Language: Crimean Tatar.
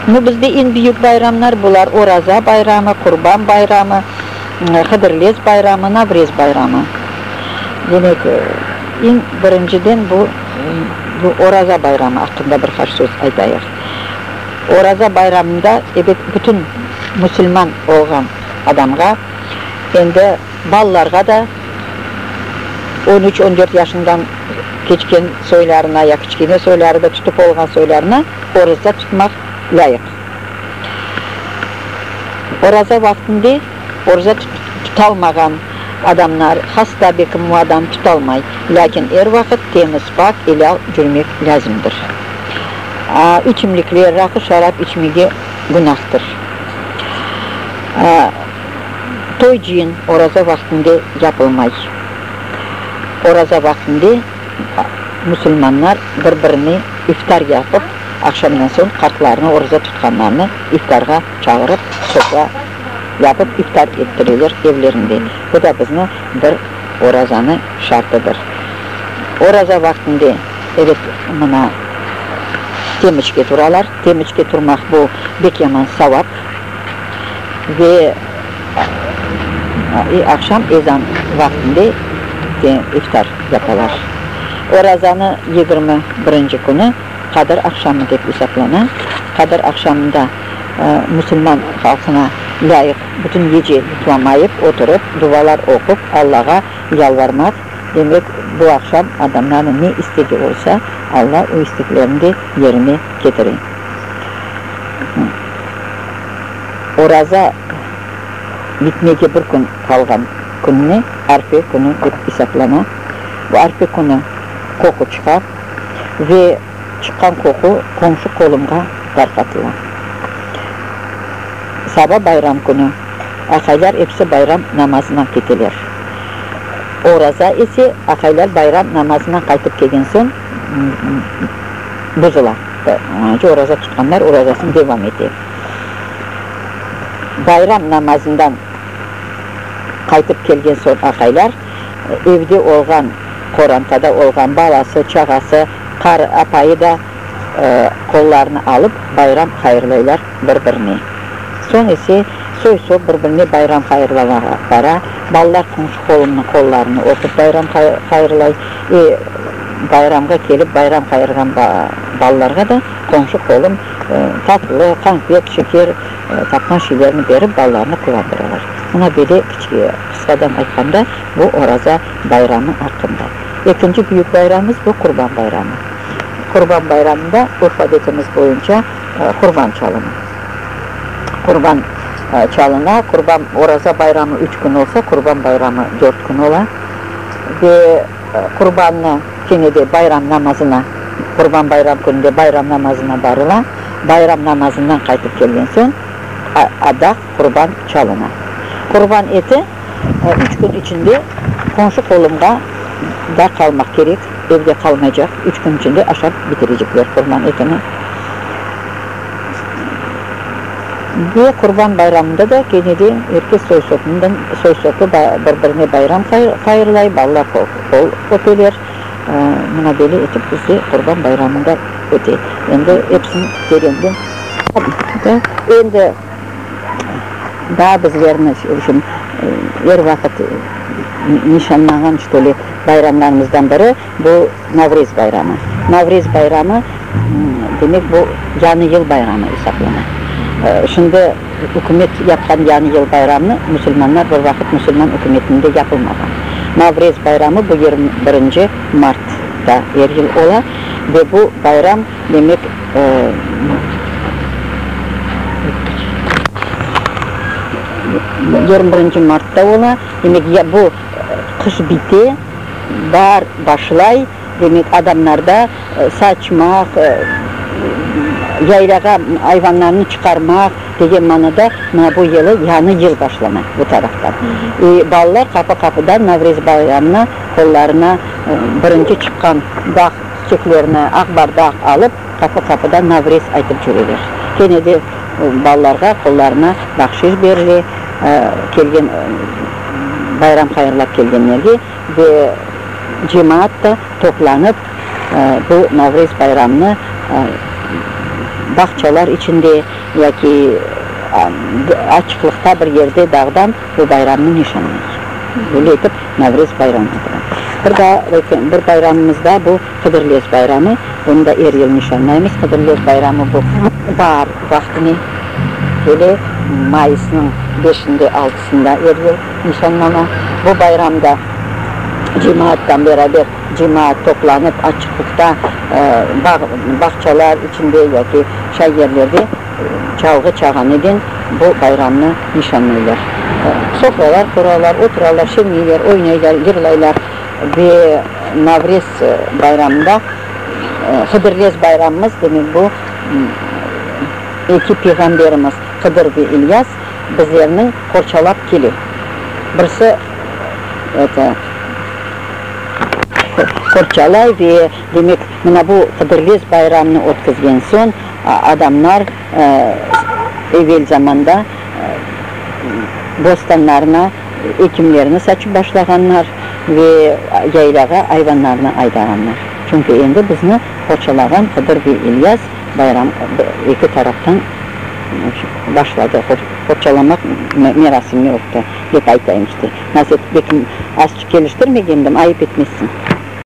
Nu, bizde eñ büyük bayramlar bular, Oraza bayramı, Qurban bayramı, Hıdırlez bayramı, Navrez bayramı. Demek, eñ birinciden bu, bu Oraza bayramı aqqında bir qaç söz aytayıq. Oraza bayramında, ebet, bütün musulman olğan adamğa, endi balalarğa da, on üç, on dört yaşından keçken soylarına ya kiçkene soyları da tutıp olğan soylarına oraza tutmaq lâyıq. Oraza vaqtında oraza tutalmağan adamlar, hasta bekim o adam tutalmay, lâkin er vaqıt temiz, pak, elâl cürmek lâzimdir. İçimlikler, raqı-şarap içmege günahtır. Toy-cıyın oraza vaqtında yapılmay. Oraza vaqtında musulmanlar bir-birini iftar yapıp, aqşamdan soñ qartlarnı, oraza tutqanlarnı iftarğa çağırıp, sofra yapıp iftar ettireler evlerinde. Bu da bizni bir orazanı şartıdır. Oraza vaqtında, evet, mına, temiçke turalar. Temiçke turmaq bu bek yaman savap. Ve aqşam ezan vaqtında iftar yapalar. Orazanı 21-nci künü Qadır aqşamı dep esaplana. Qadır aqşamında musulman halqına lâyıq bütün gece yuqlamayıp oturıp, duvalar oqup, Allağa yalvarmaq, demek, bu aqşam adamlarnıñ ne istegi olsa, Alla o isteklerini de yerine ketire. Oraza bitmege bir kün qalğan künni arfe künü dep esaplana. Bu arfe künü qoqu çıqa ve çıqqan qoqu qomşu-qolumğa tarqatıla. Saba bayram künü aqaylar episi bayram namazına keteler. Oraza ise aqaylar bayram namazından qaytıp kelgen soñ buzula. Oraza tutqanlar orazasını devam ete. Bayram namazından qaytıp kelgen soñ aqaylar evde olğan, qorantada olğan balası, çağası, qarı, apayı da qollarını alıp bayram hayırlaylar bir-birine. Soñ ise soy-sop bir-birine bayram hayırlamağa bara, balalar qomşu-qolumnıñ qollarını öpüp bayram hayırlay. E, bayramğa kelip bayram hayırğan balalarğa da qomşu-qolum tatlı, qanfet, şeker, tapqan şeylerini berip balalarnı quvandıralar. Mına böyle qısqadan aytqanda bu Oraza bayramı aqqında. Ekinci büyük bayramımız bu Qurban bayramı. Qurban bayramında urf-adetimiz boyunca qurban çalına. Qurban çalına, qurban, Oraza bayramı üç kün olsa, Qurban bayramı dört kün ola. Ve qurbannı kene de bayram namazına, Qurban bayram kününde bayram namazına barıla. Bayram namazından qaytıp kelgen soñ, adaq, qurban çalına. Qurban eti üç kün içinde qonşu-qolumğa da qalmaq kerek, evde qalmaycaq, üç kün içinde aşap bitirecekler qurban etini. Ve Qurban bayramında da kene de er kes soy-sopundan, soy-sopu bir-birine bayram hayırlay, balalar qol öpeler. Mına böyle etip bizde Qurban bayramı da öte. Endi episini terenden. Endi daa bizlerni, v obşem, er vaqıt nişanlanğan, çto li, bayramlarımızdan biri bu Navrez bayramı. Navrez bayramı, demek, bu Yañı yıl bayramı esaplana. Şimdi ükümet yapqan Yañı yıl bayramını musulmanlar bir vaqıt musulman ükümetinde yapılmağan. Navrez bayramı bu 21-nci martta er yıl ola ve bu bayram, demek, 21-nci martta ola, demek, bu qış bite. Baar başlay, demek, adamlarda saçmaq, yaylağa ayvanlarnı çıqarmaq degen manada mına bu yılı yañı yıl başlana bu taraftan. I balalar qapı-qapıdan Navrez bayramına qollarına birinci çıqqan bağ çiçeklerini, aq bardaq alıp, qapı-qapıdan Navrez aytıp cüreler. Kene de balalarğa qollarına bahşiş berile, kelgen bayram hayırlap kelgenlerge ve cemaat da toplanıp bu Navrez bayramını. Bağçalar içinde yaki açıqlıqta bir yerde dağdan bu bayramnı nişanlay. Böyle etip Navrez bayramı ola. Bir daa bir bayramımız da bu Hıdırlez bayramı. Bunı da er yıl nişanlaymız. Hıdırlez bayramı bu baar vaqtine kele, mayısnıñ beşinde, altısında er yıl nişanlana. Bu bayramda cemaattan beraber cemaat toplanıp açıqlıqta bağ, bağçalar içinde yaki şay yerlerde çalğı çağanınen bu bayramnı nişanlaylar. Sofralar quralar, oturalar, şeñleyler, oynaylar, yırlaylar ve Navrez bayramında, Hıdırlez bayramımız, demek bu eki peyğamberimiz Hıdır ve İlyas bizlerniñ qorçalap kele. Birisi, eto, qorçalay ve, demek, mına bu Hıdırlez bayramını ötkizgen soñ, adamlar evel zamanda bostanlarına ekimlerni saçıp başlağanlar ve yaylağa ayvanlarnı aydağanlar. Çünki endi bizni qorçalağan Hıdır ve İlyas bayram eki taraftan başladı, qorçalamaq merasimi ötti, dep aytayım işte. Nasıl etip, belkim, azçıq keliştirmegendim, ayıp etmezsiñ.